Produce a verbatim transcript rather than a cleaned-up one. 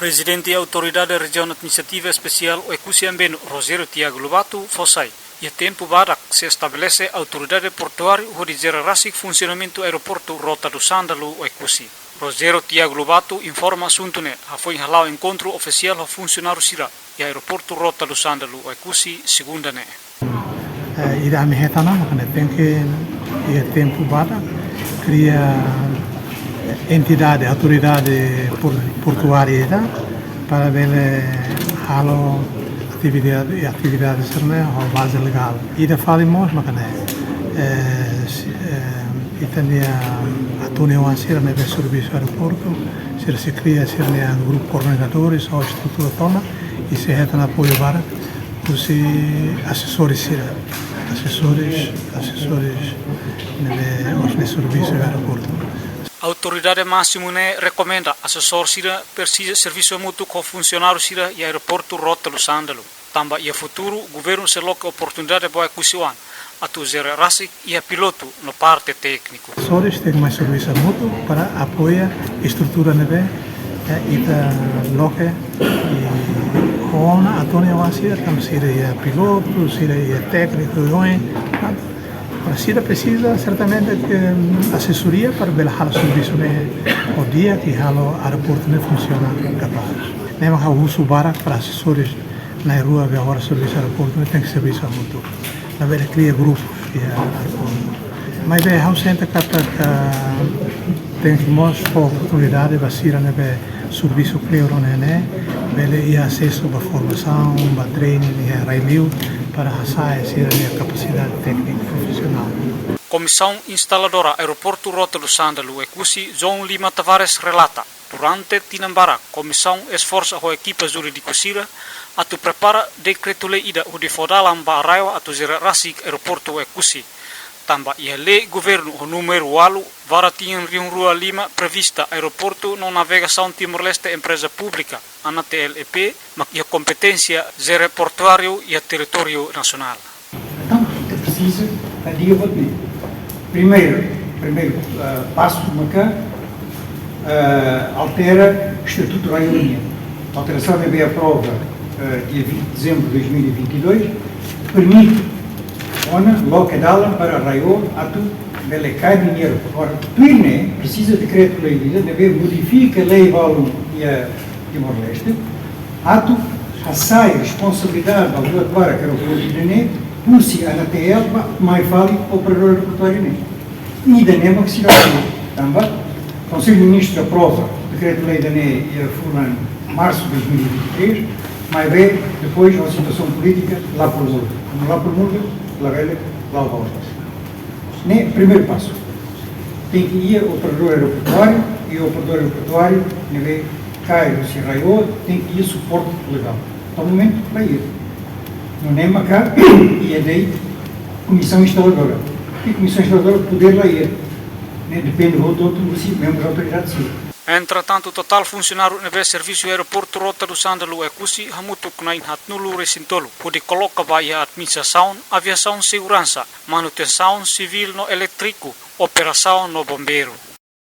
Prezidente Autoridade Rejiaun Administrativa Espesiál Oekusi Ambeno, Rogério Tiago Lobato, fó sai, iha tempu badak sei estabelese autoridade portuáriu hodi jere rasik funsionamentu aeroportu Rota do Sândalo Oekusi. Rogério Tiago Lobato informa asuntu ne'e hafoin hala'o enkontru ofisiál ho funsionáriu sira iha aeroportu Rota do Sândalo Oekusi, segunda ne'e. Eh, ida ami hetan ona, maka ne'e tenke iha tempu badak kria, eh, entidade, autoridade por-, portuária ida para bele halo atividade, atividade sira-ne'e ho baze legál. Ida fali mós, maka ne'e, eh, si-, eh, ita-nia atune wan sira ne'ebé servisu aeroportu, sira sei kria sira-nia grupu koordenadores ou estrutura tomak, i sei hetan apoiu barak husi asesores sira, asesores, asesores ne'ebé mós ne'e servisu iha aeroportu. Autoridade másimu ne'e rekomenda asesór sira presiza servisu hamutuk ho funsionáriu sira iha aeroportu Rota do Sândalo. Tanba iha futuru, governu sei loke oportunidade ba Oekusi-oan atu jere rasik iha pilotu no parte tékniku. Asesores tenke mai servisu hamutuk para apoia estrutura ne'ebé, eh, ita loke i ona atune wan sira, tanba sira iha pilotu, sira iha tékniku, i oin, para sira presiza, sertamente, ke, mm, asesoria para bele halo servisu ne'e ho di'ak i halo aeroportu ne'e funsiona kapás. Ne'e mak ha'u husu barak para asesores na'in-rua ne'ebé agora servisu aeroportu ne'e tenke servisu hamutuk. Labele kria grupu iha aeroportu. Maibé ha'u sente katak, ah, tenke mós fó oportunidade ba sira ne'ebé servisu kleur ona ne'e, bele iha asesu ba formasaun, ba training iha rai-li'ur, para hasa'e sira-nia kapasidade tékniku profisionál. Komisaun Instaladora Aeroportu Rota do Sândalo Oekusi, João Lima Tavares, relata, durante tinan barak, komisaun esforsa ho ekipa jurídiku sira atu prepara dekretu-lei ida hodi fó dalan ba RAEOA atu jere rasik aeroportu Oekusi. Tanba iha lei governu ho númeru ualu barra tinan rihun rua lima prevista aeroportu no navegasaun Timor-Leste empreza públika, ANATL E P, mak iha kompeténsia jere portuáriu iha territóriu nasionál. Entaun, ita presiza, a dia vot ne'e. Primeiru, primeiru, ah, pasu maka, ah, altera estatutu RAEOA nian. Alterasaun ne'ebé aprova, ah, dia vinte de dezembro de dois mil e vinte e dois, permite ona loke dalan para RAEOA atu bele kaer dinheiro. Agora, tuir ne'e, presiza dekretu-lei ida ne'ebé modifika lei balun iha Timor-Leste, atu hasa'e responsabilidade ba buat barak ke ocorre ne'e, husi ANATL ba mai fali operadór aeroportuáriu ne'e. Ida-ne'e mak seidauk, tanba Konsellu Ministru aprova dekretu-lei ida-ne'e iha fulan marsu dois mil e vinte e três, maibé depois ho situasaun polítika la promulga. Kuandu la promulga, labele la'o ba oras. Ne'e primeiru pasu. Tenke iha operadór aeroportuáriu, i operadór aeroportuáriu ne'ebé kaer husi RAEOA tenke iha suporte legál. To'o momentu la iha. Nune'e maka iha de'it komisaun instaladora. I komisaun instaladora podér la iha. Ne'e depende hotu-hotu husi membru autoridade sira. Entretantu, totál funsionáriu ne'ebé servisu iha aeroportu Rota do Sândalo Oekusi hamutuk na'in haatnulu-resin-tolu, hodi koloka ba iha administrasaun, aviasaun seguransa, manutensaun sivíl no elétriku, operasaun no bombeiru.